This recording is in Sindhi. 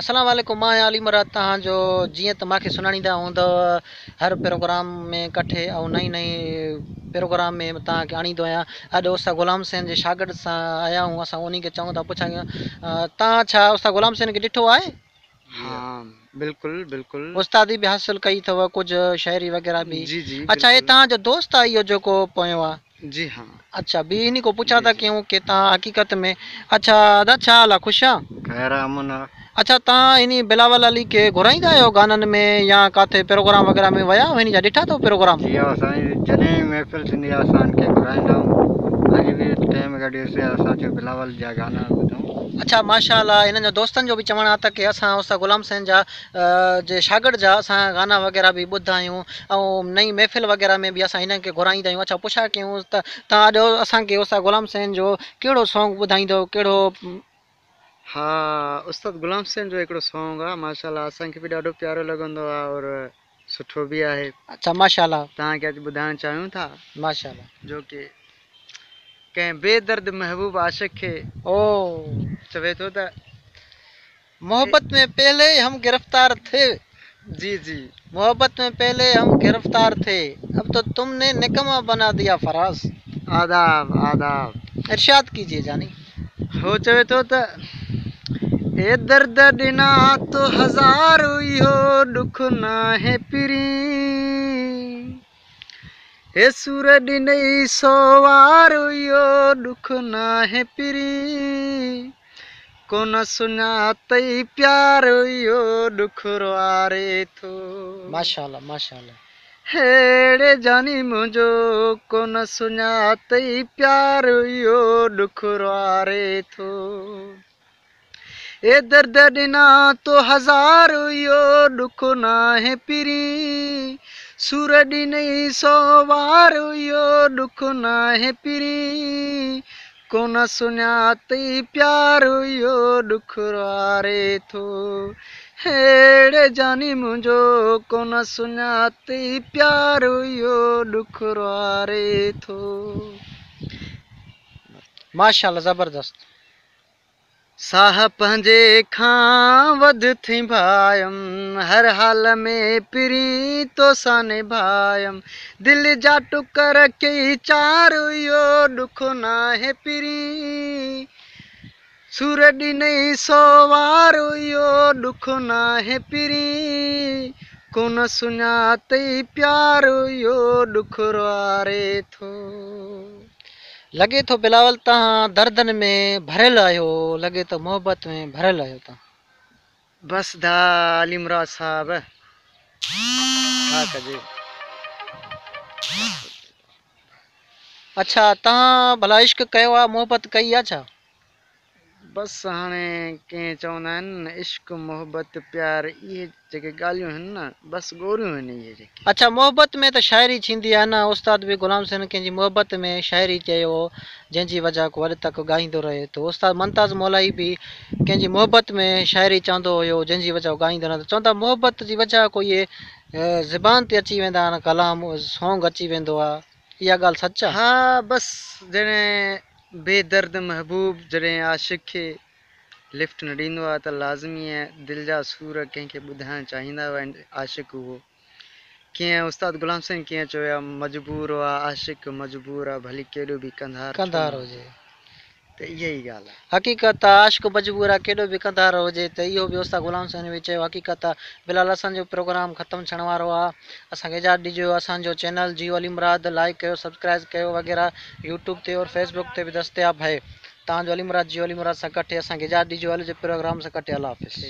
اسلام عليڪم مان آهيان علي مراد توهان جو جيئن ته مانکي سڃاڻيندا هوندؤ هر پروگرام ۾ ڪٺي ۽ نئين نئين پروگرام ۾ توهان کي آڻيندو آهيان اڄ استاد غلام حسين جي شاگرد سان آيا آهيون اسان انهي کي چئون ٿا پڇان توهان ڇا استاد غلام حسين کي ڏٺو آهي؟ ها بلڪل بلڪل. استادي به حاصل ڪئي اٿو ڪجهه شاعري وغيره به جي جي اڇا هي بلڪل. توهان جو دوست آهي اهو جيڪو پويون آهي. جي ها. اڇا به انهي کان پڇا جي ٿا جي. ڪيون ڪي تان حقيقت ۾ اڇا ادا ڇا حال آ خوش آ. خير آ امن آ. اڇا تان انهي بلاول علي کي گهرائيندا آهيو گانن ۾ يا ڪاٿي پروگرام وغيره ۾ ويا آهيو انهي جا ڏٺا اٿو پروگرام. جي ها سائين جڏهن به محفل ٿيندي آ اسان ان کي گهرائيندا آهيون اڄ به ٽيم ڪڍيوسي اسان چيو بلاول جا گانا ٻڌون. اڇا ماشاء الله انهن جو دوستن جو به چوڻ آ ته ڪي اسان استاد غلام حسين جا جي شاگرد جا اسان گانا وغيره به ٻڌا آهيون ۽ نئين محفل وغيره ۾ به اسان هنن کي گهرائيندا آهيون اڇا پڇا ڪيون ته توهان اڄ اسان کي استاد غلام حسين جو ڪهڙو سونگ ٻڌائيندو ڪهڙو. ها استاد غلام حسين جو هڪڙو سونگ آ ماشاءالله اسان کي به ڏاڍو پيارو لڳندو آ اور سٺو به آهي. اڇا ماشاءالله. توهان کي اڄ ٻڌائڻ چاهيون ٿا. ماشاءالله. جو ڪي ڪنهن بي درد محبوب عاشق کي او چوي ٿو ته. محبت ۾ پهلي هم گرفتار ٿي. جي جي. محبت ۾ پهلي هم گرفتار ٿي اب تو تم ني نڪما بنا ديا فراز. آداب آداب. ارشاد ڪيجئي جاني. هو چوي ٿو ته اي درد ڏنا تو هزار اهو ڏک ناهي پرين اي سور ڏنئي سو وار اهو ڏک ناهي پرين ڪونه سڃاتئي پيار اهو ڏک روئاري ٿو. ماشاءالله ماشاءالله. هيڙي جاني منهنجو ڪونه سڃاتئي پيار اهو ڏک روئاري ٿو. اي درد ڏنا تو هزار اهو ڏک ناهي پرين سور ڏنئي سو وار اهو ڏک ناهي پرين ڪونه سڃاتئي پيار اهو ڏک روئاري ٿو هيڙي جاني منهنجو ڪونه سڃاتئي پيار اهو ڏک روئاري ٿو. ماشاءالله زبردست. ساهه پنهنجي کان وڌ ٿي ڀايم، هر حال ۾ پرين توسان نڀايم، دل جا ٽڪر ڪيئي چار اهو ڏک ناهي پرين، سور ڏنئي سو وار اهو ڏک ناهي پرين، ڪونه سڃاتئي پيار اهو ڏک روئاري ٿو. لڳي ٿو بلاول توهان دردن ۾ ڀريل آهيو لڳي ٿو محبت ۾ ڀريل آهيو توهان. بس دا علي مراد صاحب ڇا ڪجي. اڇا توهان ڀلا عشق ڪيو آ محبت ڪئي آ ڇا. بس هاڻي ڪئين چوندا آهن نه عشق محبت پيار اهي جيڪي ڳالهيون هن نه بس ڳوريون هن اهي جيڪي. اڇا محبت ۾ ته شاعري ٿيندي آهي نه استاد به غلام حسين ڪنهن جي محبت ۾ شاعري چيو هو جنهن جي وجه ڪو اڄ تڪ ڳائيندو رهي ٿو استاد ممتاز مولائي به ڪنهن جي محبت ۾ شاعري چوندو هيو جنهن جي وجه ڳائيندو رهندو چوندا محبت جي وجه ڪو اهي زبان تي اچي ويندا آهن ڪلام سونگ اچي ويندو آهي اها ڳالهه سچ آهي. ها بس جڏهن بي درد محبوب جڏهن عاشق کي لفٽ نه ڏيندو آهي ته لازمي آهي دل جا سور ڪنهن کي ٻڌائڻ چاهيندا هئا عاشق اهو ڪيئن استاد غلام حسين ڪيئن چيو آهي مجبور آ عاشق مجبور آ ڀلي ڪيڏو به ڪنڌار ڇو ڪنڌار نه هجي. هجي ته اها ئي ڳالهه آهي. حقيقت آ عاشق مجبور آ ڪيڏو به ڪنڌار هجي ته اهو به استاد غلام حسين به چيو حقيقت آ بلال اسان جو پروگرام ختم ٿيڻ وارو آ اسان کي اجازت ڏجو اسان جو چينل جيو علي مراد لائيڪ ڪيو سبسڪرائيز ڪيو وغيره يوٽيوب تي اور فيس بڪ تي به دستياب آهي توهان جو علي مراد جيو علي مراد سان ڪٺي اسان کي اجازت ڏجو هل جي پروگرام سان ڪٺي الله حافظ.